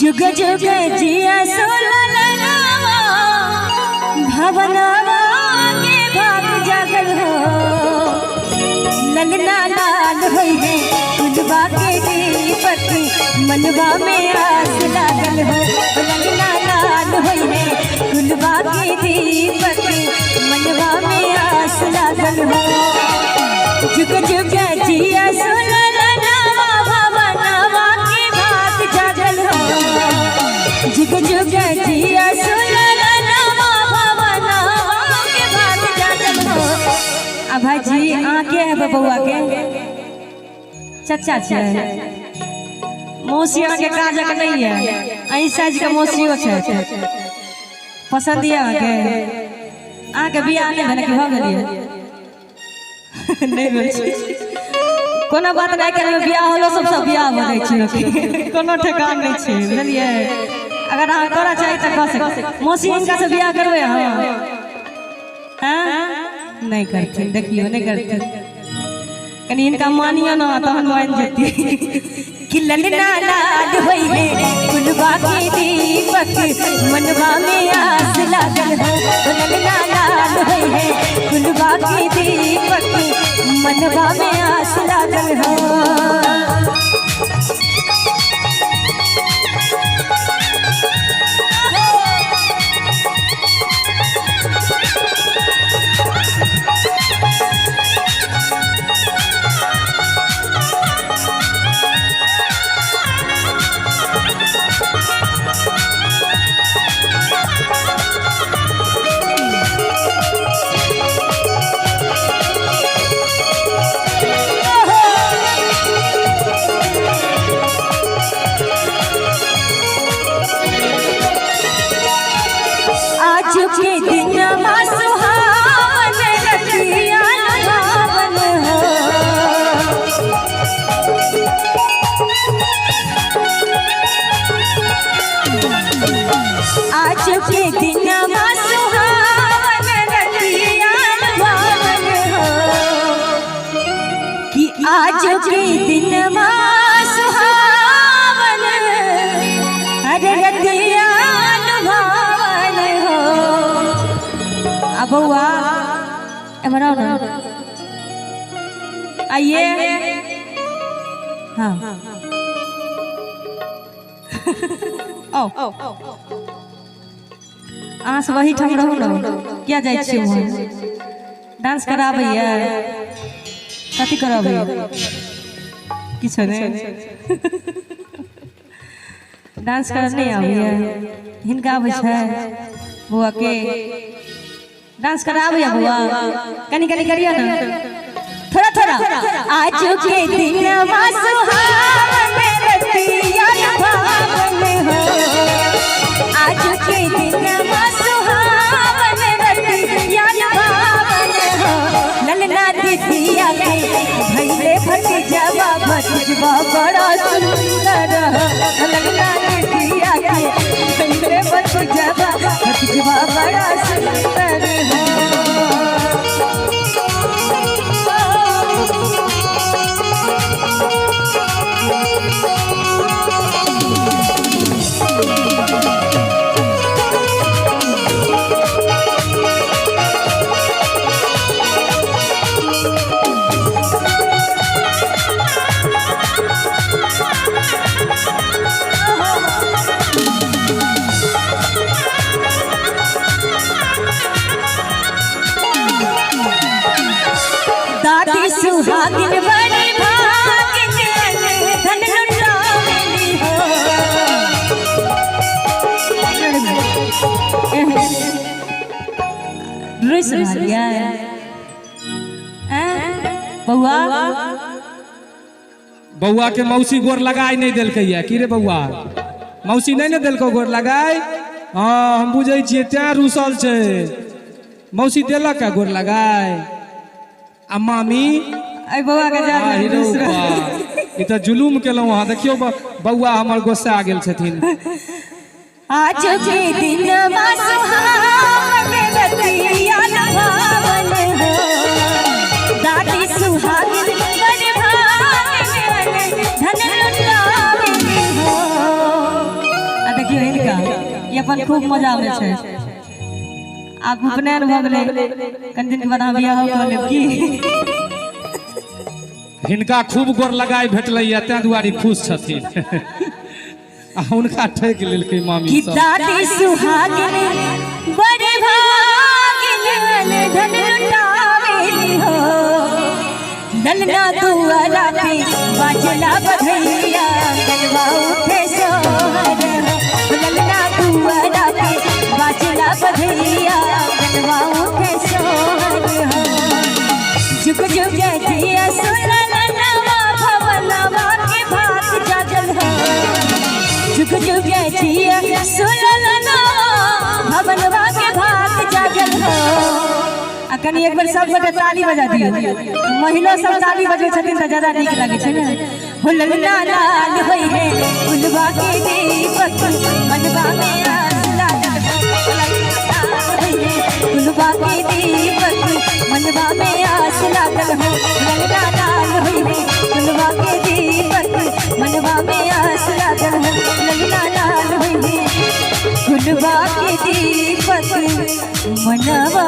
जुग जुग जिया सोललनावा भवनवा के भाग जागल हो। ललना लाल होई है कुलवा के दीपक, मनवा में आस लागल हो। ललना लाल होई है कुलवा के दीपक, मनवा में आस लागल हो। जुग जुग जिया सोललनावा भवनवा के भाग जागल हो। जुग जुग जिया सोललनावा भवनवा के भाग जागल हो। आ भाईजी अहाँ के है बबुआ के चचा छै? मौसी अहाँके काजक नहीं है, अहीं साइज के मौसियो छै। पसंद यऽ अहाँके? अहाँके बियाह नहि भेल कि भऽ गेल? नहि भेल छै, कोनो बात नहि। आइ बियाह होलो सब सब बियाह भऽ जाइ छै, कोनो ठेकान नहि छै, बुझलियै? अगर अहाँ करऽ चाही तऽ कऽ सकै। मौसी, हिनका से बियाह करबै अहाँ? आँय? नहि करथिन, देखियौ, नहि करथिन। कनि हिनका मानियो ने तहन मानि जेती। कि ललना लाल होई है कुलवा के दीपक, मनवा में आस लागल हो। ललना लाल होई है कुलवा के दीपक, मनवा में आस लागल हो। आज के दिन सुहावन रतिया लुभावन हो। आज के दिन सुहावन रतिया लुभावन हो। कि आज के दिन सुहावन अरे रतिया लुभावन हो। आ बौआ, एम्हर आउ ने, आइए। हाँ, आओ। अहाँ सब एहिठाम रहू ने, किया जाइ छियै वहाँ? डांस कराबैया? कथी कराबैया? किछो नहि। डांस करऽ नहि आबैया? हिनका आबै छै? बौआ के डांस कराबैया? बौआ, कनि कनि करियौ ने, थोड़ा थोड़ा। आज के दिन सुहावन रतिया लुभावन हो। आज के दिन सुहावन रतिया लुभावन हो। ललना दीदिया के भैले भतीजवा, भतीजवा बड़ा सुंदर हो। ललना दीदिया के भैले भतीजवा, भतीजवा बड़ा सुंदर हो। दादी सुहागिन बड़ी भागिन धन लुटावेली हो। रुस रहल बौआ? बौआ के मौसी गोर लगाय नहि देलकै या की रे बौआ? मौसी नहि ने देलकौ गोर लगाय? हँ, हम बुझै छियै, तैं रुसल छै। मौसी देलक है गोर लगाय? आ मामी? एहि बौआ के जा। आ, हीरो बा, ई तऽ जुलूम केलहुँ अहाँ। देखियौ, बौआ हमर गोस्सा गेल छथिन। आज के दिन सुहावन रतिया लुभावन हो। दादी सुहागिन बड़ भागिन धन लुटावेली हो। देखियौ हिनका, ई अपन खूब मजा में छै। आब उपनयन भऽ गेलै, कनि दिन के बाद अहाँ बियाहो कऽ लेब की? हिनका खूब गोर लगाइ भेटलैया, तें दुआरे खुश छथिन, आ हुनका ठकि लेलकै मामी कि सब। दादी सुहागिन बड़े भागिन धन लुटावेली हो, ललना दुआरा पे बाजला बधैया, गलवा उठे सोहर हो। ललना दुआरा पे बाजला बधैया, गलवा उठे सोहर हो। जुग जुग जिया सुललनवा भवनवा के भात जागल हो। जुग जुग जिया सुललनवा भवनवा के भात जागल हो। आ कनि एक बेर सब गोटे ताली बजा दियौ। महिलो सब ताली बजबै छथिन तऽ ज्यादा नीक लगै छै ने। हो ललना लाल होइ है फुलवा के दीपक, मनवा में आस लागल हो। ललना लाल होइ है फुलवा के दीपक, मनवा में आस लागल हो। ललना लाल होइ है फुलवा के दीपक, मनवा में आस लागल हो। ललना लाल होइ है फुलवा के दीपक, मनवा